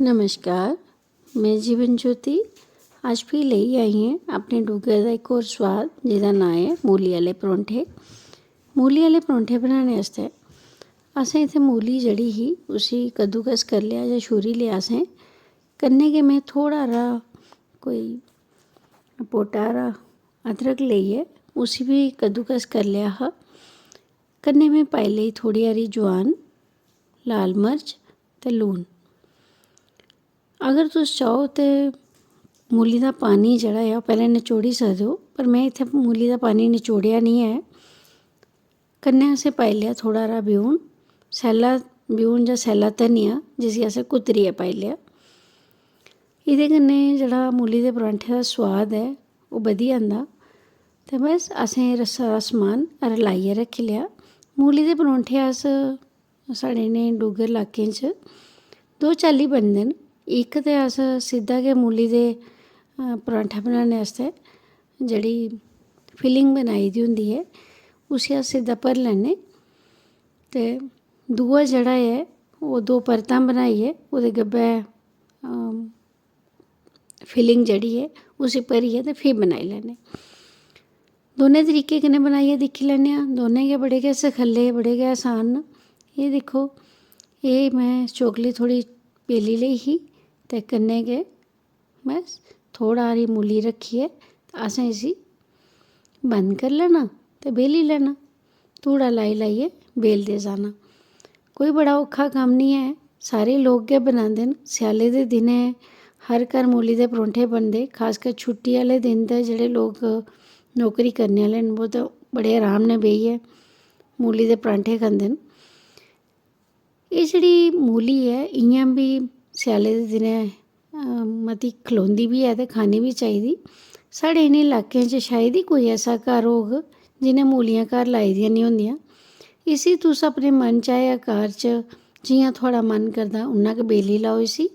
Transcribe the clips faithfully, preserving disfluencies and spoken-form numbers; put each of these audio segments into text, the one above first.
नमस्कार, में जीवन ज्योति। अज्ज फ्ही लेई आई आं अपने डुग्गर दा इक होर सोआद, जेह्दा नांऽ ऐ मूली आह्ले परौंठे। मूली आह्ले परौंठे बनाने आस्तै असें इत्थै मूली जेह्ड़ी ही, उसी कद्दूकस करी लेआ जां छूरी लेआ असें। कन्नै गै में थोह्ड़ा हारा, कोई पोटा हारा अदरक लेइयै उसी बी कद्दूकस करी लेआ हा। कन्नै में पाई लेई थोह्ड़ी हारी जवैन, लाल मर्च ते लून। अगर तुस चाहो ते मूली दा पानी जेह्ड़ा ऐ, ओह् पैह्लें नचोड़ी सकदे ओ, पर में इत्थै मूली दा पानी नचोड़ेआ निं ऐ। कन्नै असें पाई लेआ थोह्ड़ा हारा ब्यून, सैल्ला ब्यून जां सैल्ला धनिया, जिसी असें कुतरियै पाई लेआ। एह्दे कन्नै जेह्ड़ा मूली दे परांठे दा सोआद ऐ, ओह् बधी जंदा। ते बस, असें एह् सारा समान रलाइयै रक्खी लेआ। मूली दे परोंठे अस, साढ़े इ'नें डुग्गर लाकें च दो चाल्ली बनदे न। इक ते अस सिद्धा गै मूली दे, अ, परांठा बनाने आस्तै जेह्ड़ी फिलिंग बनाई दी होंदी ऐ, उसी अस सिद्धा भरी लैन्ने। ते दूआ जेह्ड़ा ऐ, ओह् दो परतां बनाइयै ओह्दे गब्बै, अम, फिलिंग जेह्ड़ी ऐ, उसी भरियै ते फ्ही बनाई लैन्ने। दोनें तरीके कन्नै बनाइयै दिक्खी लैन्ने आं। दोनें गै बड़े गै सखल्ले, बड़े गै असान न। एह् दिक्खो, एह् में चोकली थोह्ड़ी बेली लेई ही ते कन्नै गै बस थोह्ड़ा हारी मूली रक्खियै ते असें इसी बंद करी लैना ते बेली लैना। धूड़ा लाई लाइयै बेलदे जाना। कोई बड़ा औखा कम्म निं ऐ, सारे लोक गै बनांदे न। स्याले दे दिनें हर घर मूली दे परौंठे बनदे, खासकर छुट्टी आह्ले दिन ते जेह्ड़े लोक नौकरी करने आह्ले न, ओह् ते बड़े अराम नै बेहियै मूली दे परांठे खंदे न। एह् जेह्ड़ी मूली ऐ, इ'यां बी स्याले दे दिनें, अ, मती खलोंदी बी ऐ ते खानी बी चाहिदी। साढ़े इ'नें इलाकें च शायद ही कोई ऐसा घर होग जि'नें मूलियां घर लाई दियां निं होंदियां। इसी तुस अपने मन चाहे आकार च, जि'यां थुआढ़ा मन करदा, उन्ना गै बेली लैओ इसी।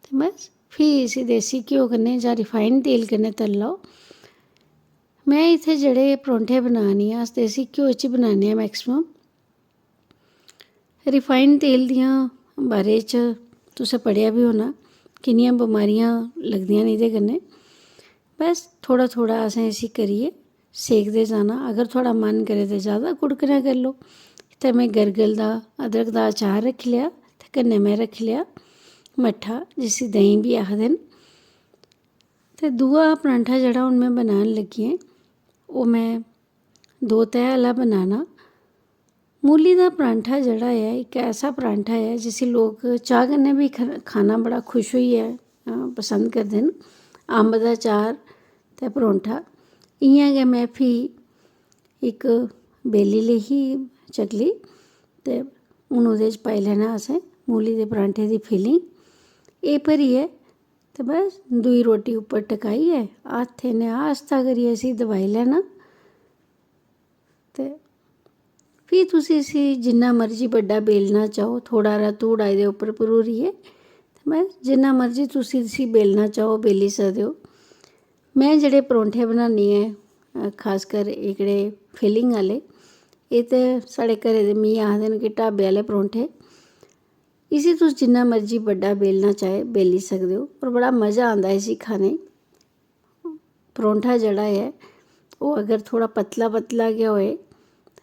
ते बस, फ्ही इसी देसी घ्यो कन्नै जां रिफाइंड तेल कन्नै तली लैओ। में इत्थै जेह्ड़े परौंठे बनानी आं, अस देसी घ्यो च बनाने आं मैक्सिमम। रिफाइंड तेल दियां बारे च तुसें पढ़ेआ बी होना, किन्नियां बमारियां लगदियां न एह्दे कन्नै। बस, थोह्ड़ा थोह्ड़ा असें इसी करियै सेकदे जाना। अगर थुआढ़ा मन करै ते जैदा कुड़कना करी लैओ। इत्थै में गरगल दा, अदरक दा अचार रक्खी लेआ ते कन्नै में रक्खी लेआ मट्ठा, जिसी देहीं बी आखदे न। ते दूआ परांठा जेह्ड़ा हून में बनान लगी आं, ओह् में दो तैह् आह्ला बनाना। मूली दा परांठा जेह्ड़ा ऐ, इक ऐसा परांठा ऐ जिसी लोक चाह् कन्नै बी ख-, खाना बड़ा खुश होइयै, अ, पसंद करदे न। अम्ब दा चार ते परोंठा। इ'यां गै में फ्ही इक बेली लेई ही चकली, ते हून ओह्दे च पाई लैना असें मूली दे परांठे दी फिलिंग। एह् भरियै ते बस, दूई रोटी उप्पर टकाइयै हत्थै नै आस्ता करियै इसी दबाई लैना। ते फ्ही तुस इसी जिन्ना मर्जी बड्डा बेलना चाहो, थोह्ड़ा हारा धूड़ा एह्दे उप्पर भरूरियै, ते बस, जिन्ना मर्जी तुस इसी बेलना चाहो, बेली सकदे ओ। में जेह्ड़े परोंठे बनानी ऐ, अ, खासकर एह्कड़े फिलिंग आह्ले, एह् ते साढ़े घरै दे, मिगी आखदे न कि ढाबे आह्ले परोंठे। इसी तुस जिन्ना मर्जी बड्डा बेलना चाहे, बेली सकदे ओ, पर बड़ा मज़ा आंदा इसी खाने गी। परोंठा जेह्ड़ा ऐ, ओह् अगर थोह्ड़ा पतला पतला गै होए,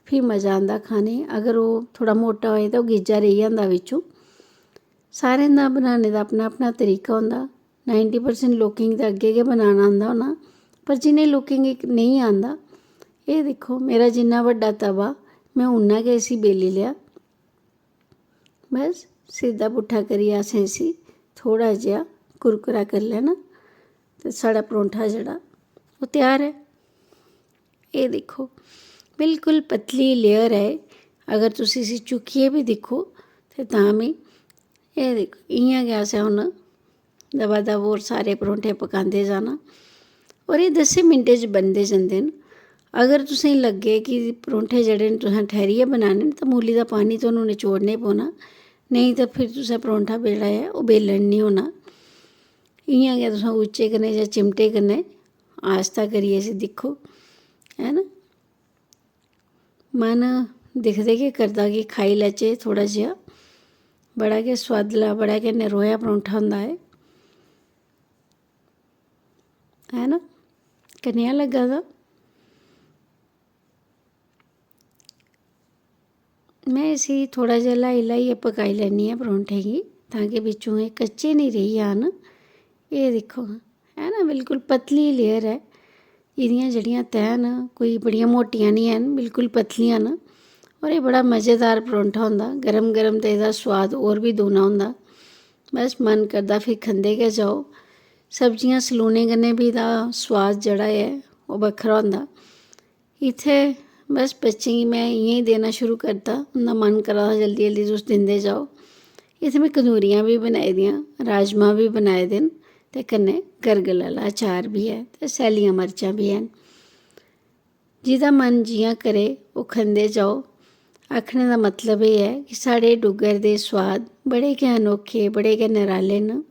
फ्ही मज़ा आंदा खाने गी। अगर ओह् थोह्ड़ा मोटा होए, ते ओह् गिज्झा रेही जंदा बिच्चों। सारें दा बनाने दा अपना अपना तरीका होंदा। नाइंटी परसेंट लोकें गी ते अग्गें गै बनाना आंदा होना, पर जि'नें लोकें गी नेईं आंदा, एह् दिक्खो, मेरा जिन्ना बड्डा तवा, में उन्ना गै इसी बेली लेआ। बस, सिद्धा पुट्ठा करियै असें इसी थोह्ड़ा जेहा कुरकुरा करी लैना, ते साढ़ा परोंठा जेह्ड़ा, ओह् त्यार ऐ। एह् दिक्खो, बिल्कुल पतली लेयर ऐ एह्। अगर तुस इसी चुक्कियै बी दिक्खो, ते तां बी, एह् दिक्खो, इ'यां गै असें हून दबा दब होर सारे परोंठे पकांदे जाना। होर एह् दस्सें मिंटें च बनदे जंदे न। अगर तुसें गी लग्गे कि परोंठे जेह्ड़े न, तुसें ठैह्रियै बनाने न, तां मूली दा पानी तुहानू नचोड़ने पौना, नेईं तां फिर तुसें परोंठा जेह्ड़ा ऐ, ओह् बेलन निं होना। इ'यां गै तुसें उच्चे कन्नै जां चिमटे कन्नै आस्ता करियै इसी दिक्खो, है ना? मन दिखदे गै करदा कि खाई लैचे थोह्ड़ा जेहा। बड़ा गै सोआदला, बड़ा गै नरोआ परौंठा होंदा ऐ, है ना? कनेहा लग्गा दा? में इसी थोह्ड़ा जेहा ल्हाई ल्हाइयै पकाई लैन्नी आं परौंठे गी, तां कि बिच्चों एह् कच्चे निं रेही जान। एह् दिक्खो हां, है ना, बिल्कुल पतली layer ऐ। एह्दियां जेह्ड़ियां तैह् न, कोई बड़ियां मोटियां निं हैन, बिल्कुल पतलियां न। होर एह् बड़ा मज़ेदार परौंठा होंदा, गर्म गर्म ते एह्दा सोआद होर बी दूना होंदा। बस मन करदा फिर खंदे गै जाओ। सब्जियां सलूने कन्नै बी एह्दा सोआद जेह्ड़ा ऐ, ओह् बक्खरा होंदा। इत्थै बस बच्चें गी में इ'यां गै देना शुरू करी दित्ता, उं'दा मन करा दा जल्दी जल्दी तुस दिंदे जाओ। इत्थै में कंदूरियां बी बनाई दियां, राजमांह् बी बनाए दे न ते कन्नै गरगल आह्ला अचार बी ऐ ते सैल्लियां मर्चां बी हैन। जेह्दा मन जि'यां करै, ओह् खंदे जाओ। आखने दा मतलब एह् ऐ कि साढ़े डुग्गर दे सोआद बड़े गै अनोखे, बड़े गै नराले न।